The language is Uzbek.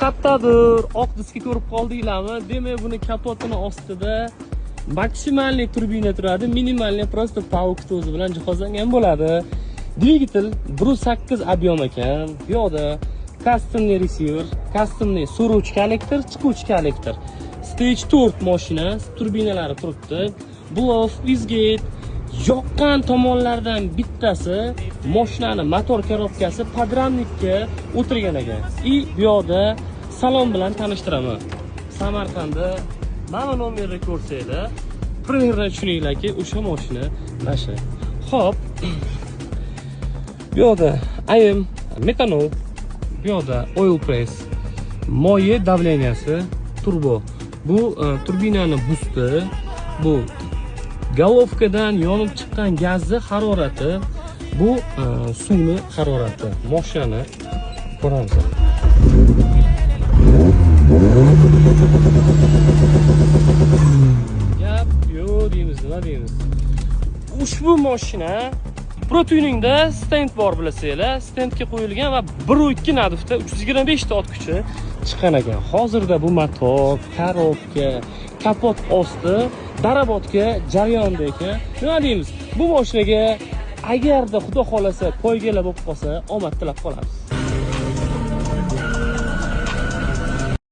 Kattadir, oq diska ko'rib qoldinglarmi? Demak, buni kapotini ostida максимальный turbina turadi, минимальный просто паук o'zi bilan jihozlangan bo'ladi. Dvigatel 1.8 объем ekan. Bu yoqda кастомный receiver, кастомный so'ruvchi kollektor, chiquvchi kollektor. Stage 4 mashina, turbinalari turibdi. Blow-off, wastegate, yoqqan tomonlardan bittasi mashinani motor korobkasi подрамник ka o'tirgan ekan. И bu yoqda salon bilan tanishtiraman. Samarqandda mana nomerni ko'rsanglar, примерно tushuninglarki, o'sha mashina mana shu. Xo'p. Bu yoqda AM metanol, bu yoqda oil press, moyi давления si, turbo. Bu turbinani boost i, bu головка dan yonib chiqqan gazni harorati, bu suvni harorati. Mashinani ko'ramiz. Gap yo'q deymiz, nima deymiz? Ushbu mashina Pro Tuningda stend bor, bilasizlar, stendga qo'yilgan va 1.2 наддув da 325 ta ot kuchi chiqqan ekan. Hozirda bu motor, korobka, kapot osti доработка jarayonida ekan. Nima deymiz? Bu mashinaga agarda, Xudo xolasa, poygalar bo'lib qolsa, omad tilab qolamiz.